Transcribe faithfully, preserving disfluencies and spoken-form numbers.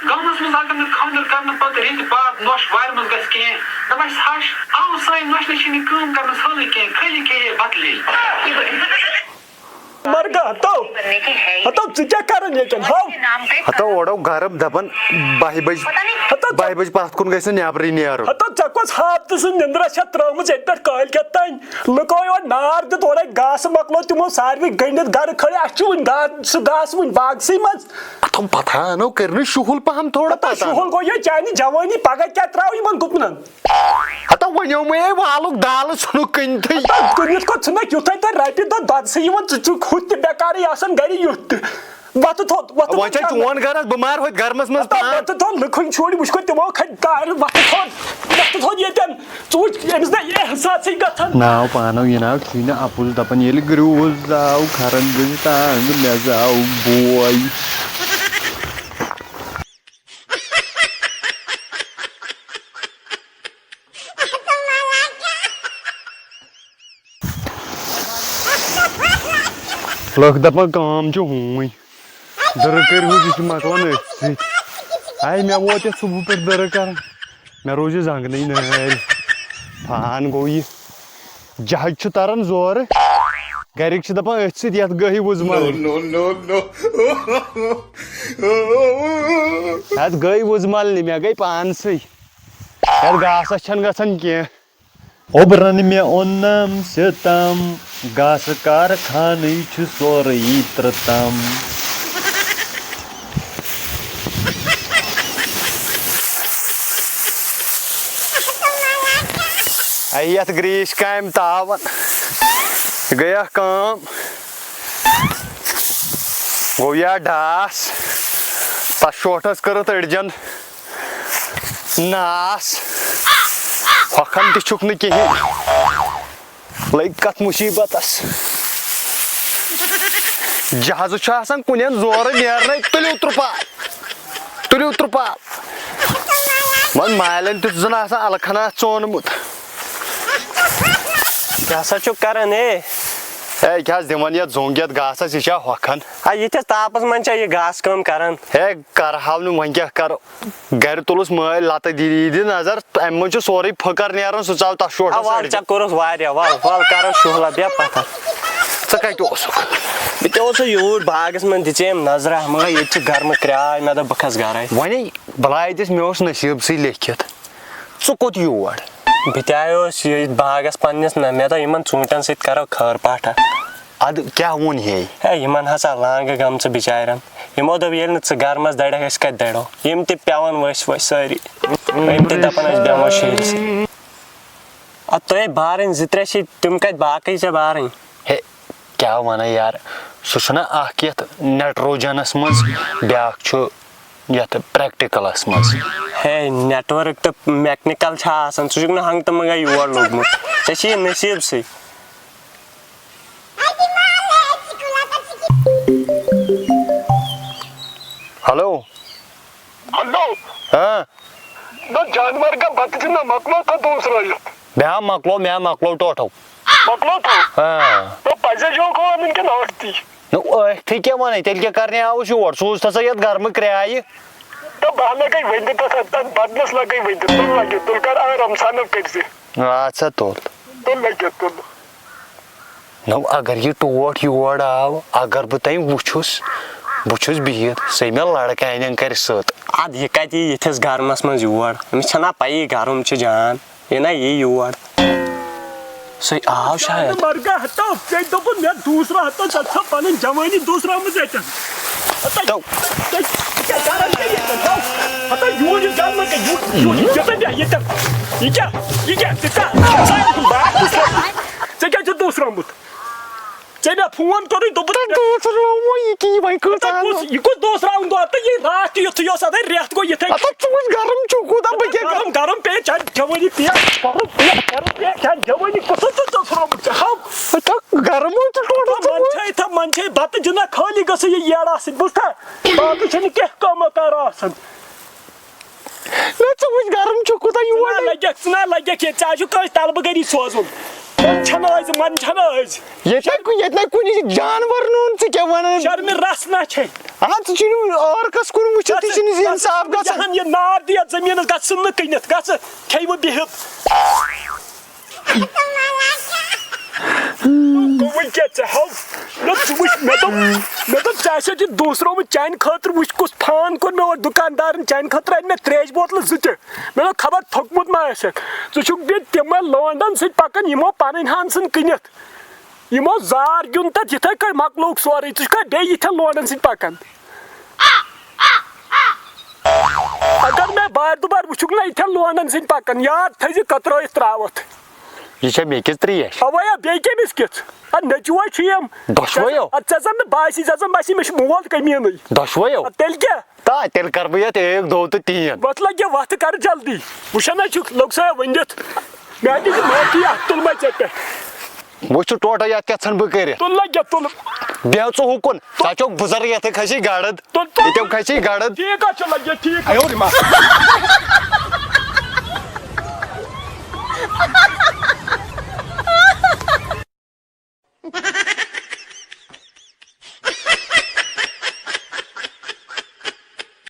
گامس منٛز اگر نہٕ خانٛدر کرنہٕ پتہٕ ریٚتۍ بعد نۄش وارِ منٛز گژھِ کینٛہہ، دپان چھِس، ہش، آو سانہِ نۄشہِ نِش چھِنہٕ کٲم کرنس حٲلٕے کینٛہہ، خٲلی کھیٚیہِ ہے بتہٕ لیٚجہِ۔ مرگا ہتو، ہتو، ژٕ کیٛاہ کران ییٚتٮ۪ن؟ ہاو۔ ہتو اورو گرم دپان، باہہِ بجہِ، ہتو ژٕ باہہِ بجہِ پتھ کُن گژھِ نہٕ نٮ۪برٕے نیرُن۔ ہتو ژےٚ کۄس ہاپتہٕ سٕنٛز نِندرا چھےٚ ترٲومٕژ ییٚتہِ پٮ۪ٹھ کٲلۍ کٮ۪تھ تام؟ لُکو یوت نار دیُت، اورے گاسہٕ مۄکلو تِمو ساروٕے گٔنڈِتھ، گرٕ کھٲلۍ، اَسہِ چھُ وُنہِ گا-، سُہ گاسہٕ وُنہِ باغسٕے منٛز۔ اتھو پتھا انو، کٔرۍ نہٕ شُہُل پہم تھوڑا ہتا پتھا شُہُل انو۔ گوٚو یہِ چانہِ جوٲنی، پگاہ کیٛاہ ترٛاو یِمن گُپنن؟ ہتا وَنیومَے والُک دالہٕ ژھٕنُکھ کٕنتھٕے۔ ہتا کٕنِتھ کوٚت ژھٕنکھ یُتھے تۄہہِ رۄپیہِ دہ دۄدسٕے یِوان، ژٕ چھُکھ ہُتھ تہِ بیکارٕے آسان گرِ یُتھ تہِ۔ وۄتھٕ تھوٚد، وۄتھٕ وۄنۍ تھوٚد چھا کر۔ چون گرس بٮ۪مار ہوٚتہِ گرمس منٛز ہتا پہم؟ وۄتھٕ تھوٚد، لُکہٕ ہٕنٛدۍ شُرۍ وٕچھ کھوٚت تِمو کھتۍ کارِ، وۄتھٕ تھوٚد، وۄتھٕ تھوٚد ییٚتٮ۪ن۔ ژٕ وٕچھ أمِس نہ احساسٕے گژھان۔ ناو پانو یہِ ناو چھُے نہٕ اَپُز دَپان، ییٚلہِ گرٛوٗس زاو کھرن گٔژھۍ ٹانٛگ، مےٚ زاو بوے۔ لُکھ دَپان کٲم چھِ ہوٗنۍ۔ دٔرٕ کٔرۍ ہُہ، یہِ چھُ مۄکلان أتھۍ سۭتۍ۔ ہاے، مےٚ ووت یَتھ صُبحہٕ پٮ۪ٹھ دٔرٕ کَران، مےٚ روٗز یہِ زنٛگنٕے نٲلۍ۔ فان گوٚو یہِ۔ جہج چھُ تَران زورٕ۔ گَرِکۍ چھِ دَپان أتھۍ سۭتۍ یَتھ گٔہۍ وُزمَل۔ No, no, no, no. یَتھ گٔے وُزمَل نہٕ، مےٚ گٔے پانسٕے۔ یَتھ گاسَس چھَنہٕ گژھان کینٛہہ۔ اوٚبرَن مےٚ اوٚننَم ستم، گاسہٕ کارخانٕے چھُ سورُے ترٛتم۔ اے یتھ گریٖسۍ کامہِ تاون۔ یہِ گٔیہ کٲم۔ گوٚو یا ڈاس۔ تس شوٹھس کٔرٕتھ أڑجن ناس۔ ہۄکھان تہِ چھُکھ نہٕ کِہیٖنۍ۔ لٔگۍ کتھ مُصیٖبتس۔ جہازٕ چھُ آسان کُنٮ۪ن زورٕ نیرنَے، تُلِو ترٛپال، تُلِو ترٛپال۔ وۄنۍ مالٮ۪ن تہِ چھُ زَن آسان الہٕ کھنا ژونمُت۔ کیٛاہ سا چھُکھ کران، اے؟ اے، کیٛاہ حظ دِوان یَتھ زوٚنگ یَتھ گاسَس، یہِ چھا ہۄکھان؟ آ، یِتھِس تاپس منٛز چھا یہِ گاسہٕ کٲم کران؟ ہے، کرہاو نہٕ، وۄنۍ کیٛاہ کرو؟ گرِ تُلُس مٲلۍ لتہٕ، دِ-، یہِ دِ نظر، امہِ منٛز چھُ سورُے پھٕکر نیران، سُہ ژاو تتھ شوٹھس آ، وَل، أڑجہِ۔ ژےٚ کوٚرُتھ واریاہ، وَل، وَل، کرو شُہلہ، بیٚہہ پتھر۔ ژٕ کتہِ اوسُکھ؟ بہٕ تہِ اوسُس یوٗرۍ باغس منٛز، دِژے أمۍ نظرہ، مگر ییٚتہِ چھِ گرمہٕ کرٛاے، مےٚ دوٚپ بہٕ کھسہٕ گرے۔ وۄنۍ بلاے دِژ، مےٚ اوس نصیٖبسٕے لیکھِتھ۔ ژٕ کوٚت یور؟ بہٕ تہِ آیوس ییٚتہِ باغس پننِس، نہ، مےٚ دوٚپ یِمن ژوٗنٛٹھٮ۪ن سۭتۍ کرو خٲر پاٹھا۔ ادٕ کیٛاہ ووٚن ہے؟ ہے، یِمن ہسا لانٛگہٕ گٔمژٕ بِچارٮ۪ن۔ یِمو دوٚپ، ییٚلہِ نہٕ ژٕ گرمس دَرکھ، أسۍ کتہِ دَرو؟ یِم تہِ پٮ۪وان ؤسۍ ؤسۍ سٲری۔ یِم تہِ دَپان، أسۍ بیٚہمو شیٖرِتھ۔ اَدٕ تۄہے بارٕنۍ زٕ ترٛےٚ چھِ، تِم کتہِ، باقٕے چھےٚ بارٕنۍ؟ ہے، کیٛاہ وَنان یار، سُہ چھُنہ اکھ یَتھ نیٹروجنس منٛز، بیٛاکھ چھُ یَتھ پریکٹیکلس منٛز۔ ہے، نیٹورک تہٕ میکنیکل چھا آسان؟ ژٕ چھُکھ نہٕ ہنٛگہٕ تہٕ منٛگے یور لوٚگمُت۔ ژےٚ چھُے یہِ نصیٖبسٕے۔ ہیلو۔ ہیلو۔ ہاں۔ نہ جانور کا بتہٕ تہِ نہ مۄکلو تہٕ دوٗسرٲیِتھ۔ مےٚ ہا مۄکلو، مےٚ ہا مۄکلو ٹوٹھو۔ مۄکلو تہٕ۔ ہاں۔ نہ پزے یوکھ وَنُن کِنہٕ ٲٹھ تی؟ نہ ٲٹھ تی کیٛاہ وَنَے، تیٚلہِ کیٛاہ کرنہِ آوُس یور؟ سوٗز تھَسا یَتھ گرمہٕ کرٛایہِ۔ تہٕ بہٕ ہا لگے ؤنِتھ تَتھ، تَتھ بدنَس لگے ؤنِتھ، تُل لگہِ، تُل کر آرام سان کٔرۍ زِ۔ اَدٕ سا تُل۔ تُل لگہِ، تُل۔ نو، اگر یہِ ٹوٹھ یور آو، اگر بہٕ تٔمۍ وٕچھُس، بہٕ چھُس بِہِتھ، سُہ مےٚ لڑکہٕ انٮ۪ن کرِ سٕت۔ ادٕ یہِ کتہِ یی یِتھِس گرمس منٛز یور؟ أمِس چھَنا پَیی گرم چھِ جان، یہِ نا یی یور۔ سُے آو شاید۔ مرگا ہتو، ژےٚ دوٚپُن مےٚ دوٗسرا ہتو، ژےٚ چھےٚ پنٕنۍ جوٲنی دوٗسرٲومٕژ اَتٮ۪ن۔ ہتو، تو۔ ژےٚ، ژٕ کیٛاہ کران چھےٚ ییٚتٮ۪ن؟ ہتو، ہتو، یوٗرۍ یہِ جنمہٕ کَتہِ؟ یوٗرۍ، یوٗرۍ، ییٚتٮ۪ن بیٚہہ، ییٚتٮ۪ن۔ یہِ کیٛاہ، یہِ کیٛاہ، ژٕ کیٛاہ؟ ژٕ کیٛاہ چھُکھ دوٗسرومُت؟ ژےٚ مےٚ فون کوٚرُے، دوٚپُتھ تۄہہِ دوٗسروو یہِ کہِ یہِ وۄنۍ کۭژاہ تۄہہِ کُس، یہِ کُس دوٗسراوُن دۄد؟ تہٕ یہِ راتھ تہِ یُتھُے اوس، اَدَے رٮ۪تھ گوٚو یِتھَے اَدٕ ژٕ وٕچھ گرم چھُکھ کوٗتاہ، بہٕ کیٛاہ گرم، گرم پیٚیہِ چانہِ جوٲنی پیٚیہِ، گرم پیٚیہِ، گرم پیٚیہِ چانہِ جوٲنی، کُس اوس ژےٚ دوٗسرومُت ژےٚ؟ ہاو۔ اَدٕ گرم وۄنۍ ژٕ ٹوٹل ژٕ منٛد وٕچھ۔ چھے تھا، منٛد چھے بَتہٕ جِنہ خٲلی گٔژھٕے یہِ ییٚڑا سۭتۍ، بوٗزتھا؟ باقٕے چھَنہٕ کینٛہہ کٲمہ کارا آسان۔ نہ، ژٕ وٕچھ گرم چھُ کوٗتاہ یور۔ ژٕ نہ لگٮ۪کھ، ژٕ نہ لگٮ۪کھ ییٚتہِ، ژےٚ آسیو کٲنٛسہِ طلبہٕ گٔری سوزُن۔ من چھنہٕ أزۍ، من چھنہٕ أزۍ۔ ییٚتہِ نَے کُ-، ییٚتہِ نَے کُنہِ جانور نوٗن، ژٕ کیٛاہ وَنان؟ شرمہِ رَس نہ چھے۔ آ، ژٕ چھُنہٕ عٲرقَس کُن وٕچھِتھ، تہِ چھُنہٕ اِنصاف گژھان۔ جہان یہِ نار دِیَتھ زٔمیٖنَس، گژھُن نہٕ کٕنِتھ، گژھٕ کھیٚیہِ بہٕ بِہِتھ۔ گوٚو وۄنۍ کیٛاہ ژےٚ ہاو؟ نہ، ژٕ وٕچھ، مےٚ دوٚپ، مےٚ دوٚپ، ژےٚ آسیٚتھ یہِ دوٗسرومُت چانہِ خٲطرٕ، وٕچھ کُس فان کوٚر مےٚ اورٕ دُکاندارَن چانہِ خٲطرٕ، اَنہِ مےٚ ترٛیشہِ بوتلہٕ زٕ تہِ۔ مےٚ دوٚپ، خبر تھوٚکمُت ما آسٮ۪کھ؟ ژٕ چھُکھ بیٚیہِ تِمَن لونڈَن سۭتۍ پَکان، یِمو پَنٕنۍ ہَن ژھٕن کٕنِتھ۔ یِمو زار گیُنٛد تَتھ یِتھَے کٔنۍ، مۄکلووُکھ سورُے۔ ژٕ چھُکھا بیٚیہِ یِتھٮ۪ن لونڈَن سۭتۍ پَکان؟ اگر مےٚ بارِ دُبارٕ وٕچھُکھ نہ یِتھٮ۪ن لونڈَن سۭتۍ پَکان، یاد تھٲیزِ کترٲیِتھ ترٛاوَتھ۔ یہِ چھےٚ مےٚ کِژھ ترٛیش؟ اَوَے ہا، بیٚیہِ کٔمِس کِژھ؟ اَدٕ نیٚچوٗ ہَے چھُ یِم۔ دۄشوَیو؟ اَدٕ ژےٚ زَن نہٕ باسی، ژےٚ زَن باسی مےٚ چھُ مول کٔمیٖنٕے۔ دۄشوَیو؟ اَدٕ تیٚلہِ کیٛاہ؟ تا، تیٚلہِ کَرٕ بہٕ یَتھ ایک، دو تہٕ تین۔ وَتھ لَگہِ وَتھ کَرٕ جلدی۔ وٕچھان ہَے چھُکھ، لوٚگ سا وٕنِتھ۔ مےٚ ہَے دِژ معٲفی، اَتھ تُل مےٚ ژےٚ پٮ۪ٹھ۔ وۄنۍ چھُ ٹوٹل یَتھ کیٛاہ ژھٕن بہٕ کٔرِتھ؟ تُل لَگہِ، تُل۔ بیٚہہ ژٕ ہُکُن۔ ژٕ ہا چھُکھ بُزر، یَتھ کھسی گڑد۔ تُل، تُل۔ ییٚتٮ۪و کھسی گڑد۔ ٹھیٖک حظ چھُ، لَگہِ ٹھیٖک۔